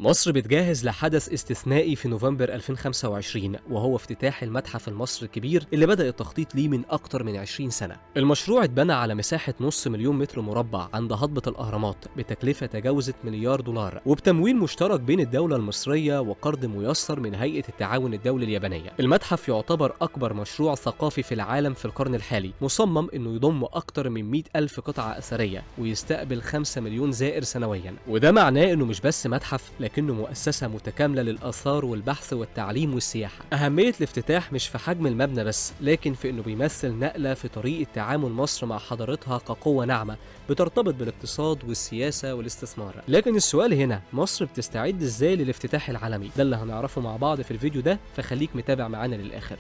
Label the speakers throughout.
Speaker 1: مصر بتجهز لحدث استثنائي في نوفمبر 2025، وهو افتتاح المتحف المصري الكبير اللي بدأ التخطيط ليه من أكتر من 20 سنة. المشروع اتبنى على مساحة 500,000 متر مربع عند هضبة الأهرامات بتكلفة تجاوزت $1 مليار، وبتمويل مشترك بين الدولة المصرية وقرض ميسر من هيئة التعاون الدولي اليابانية. المتحف يعتبر أكبر مشروع ثقافي في العالم في القرن الحالي، مصمم إنه يضم أكتر من 100,000 قطعة أثرية ويستقبل 5 مليون زائر سنويا، وده معناه إنه مش بس متحف، لكنه مؤسسة متكاملة للآثار والبحث والتعليم والسياحة. أهمية الافتتاح مش في حجم المبنى بس، لكن في إنه بيمثل نقلة في طريقة تعامل مصر مع حضارتها كقوة ناعمة بترتبط بالاقتصاد والسياسة والاستثمار. لكن السؤال هنا، مصر بتستعد إزاي للافتتاح العالمي؟ ده اللي هنعرفه مع بعض في الفيديو ده، فخليك متابع معانا للآخر.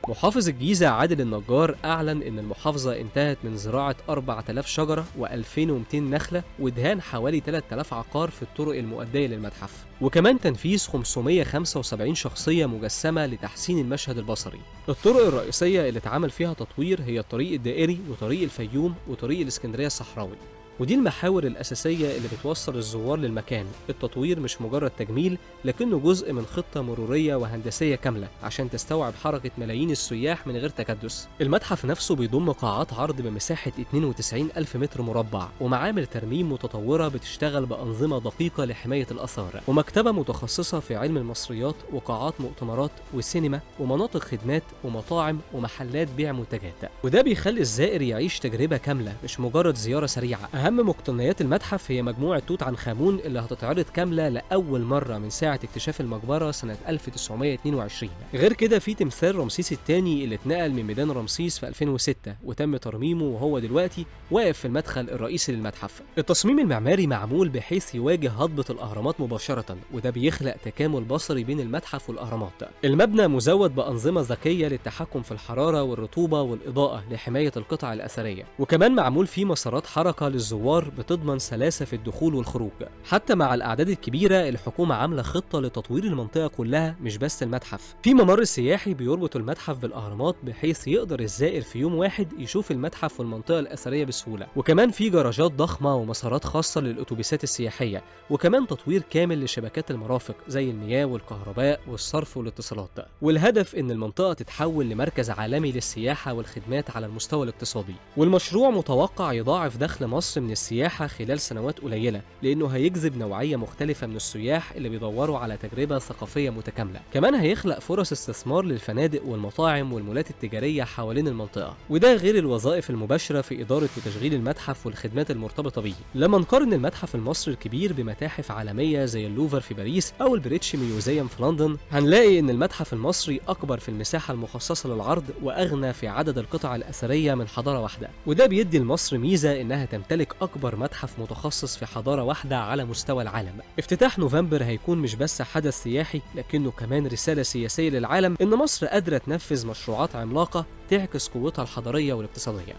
Speaker 1: محافظ الجيزة عادل النجار أعلن إن المحافظة انتهت من زراعة 4000 شجرة و2200 نخلة ودهان حوالي 3000 عقار في الطرق المؤدية للمتحف، وكمان تنفيذ 575 شخصية مجسمة لتحسين المشهد البصري. الطرق الرئيسية اللي اتعمل فيها تطوير هي الطريق الدائري وطريق الفيوم وطريق الإسكندرية الصحراوي، ودي المحاور الأساسية اللي بتوصل الزوار للمكان. التطوير مش مجرد تجميل، لكنه جزء من خطة مرورية وهندسية كاملة عشان تستوعب حركة ملايين السياح من غير تكدس. المتحف نفسه بيضم قاعات عرض بمساحة 92,000 متر مربع، ومعامل ترميم متطورة بتشتغل بأنظمة دقيقة لحماية الآثار، ومكتبة متخصصة في علم المصريات، وقاعات مؤتمرات وسينما ومناطق خدمات ومطاعم ومحلات بيع منتجات. وده بيخلي الزائر يعيش تجربة كاملة، مش مجرد زيارة سريعة. أهم مقتنيات المتحف هي مجموعة توت عنخ آمون اللي هتتعرض كاملة لأول مرة من ساعة اكتشاف المقبرة سنة 1922. غير كده في تمثال رمسيس الثاني اللي اتنقل من ميدان رمسيس في 2006 وتم ترميمه، وهو دلوقتي واقف في المدخل الرئيسي للمتحف. التصميم المعماري معمول بحيث يواجه هضبة الأهرامات مباشرة، وده بيخلق تكامل بصري بين المتحف والأهرامات. المبنى مزود بأنظمة ذكية للتحكم في الحرارة والرطوبة والإضاءة لحماية القطع الأثرية، وكمان معمول فيه مسارات حركة للزوار بتضمن سلاسة في الدخول والخروج. حتى مع الأعداد الكبيرة، الحكومة عاملة خطة لتطوير المنطقة كلها، مش بس المتحف. في ممر سياحي بيربط المتحف بالأهرامات بحيث يقدر الزائر في يوم واحد يشوف المتحف والمنطقة الأثرية بسهولة، وكمان في جراجات ضخمة ومسارات خاصة للأتوبيسات السياحية، وكمان تطوير كامل لشبكات المرافق زي المياه والكهرباء والصرف والاتصالات. والهدف إن المنطقة تتحول لمركز عالمي للسياحة والخدمات على المستوى الاقتصادي. والمشروع متوقع يضاعف دخل مصر من السياحة خلال سنوات قليلة، لأنه هيجذب نوعية مختلفة من السياح اللي بيدوروا على تجربة ثقافية متكاملة. كمان هيخلق فرص استثمار للفنادق والمطاعم والمولات التجارية حوالين المنطقة، وده غير الوظائف المباشرة في إدارة وتشغيل المتحف والخدمات المرتبطة بيه. لما نقارن المتحف المصري الكبير بمتاحف عالمية زي اللوفر في باريس أو ال British Museum في لندن، هنلاقي إن المتحف المصري أكبر في المساحة المخصصة للعرض وأغنى في عدد القطع الأثرية من حضارة واحدة، وده بيدي لمصر ميزة إنها تمتلك أكبر متحف متخصص في حضارة واحدة على مستوى العالم. افتتاح نوفمبر هيكون مش بس حدث سياحي، لكنه كمان رسالة سياسية للعالم إن مصر قادرة تنفذ مشروعات عملاقة تعكس قوتها الحضارية والاقتصادية.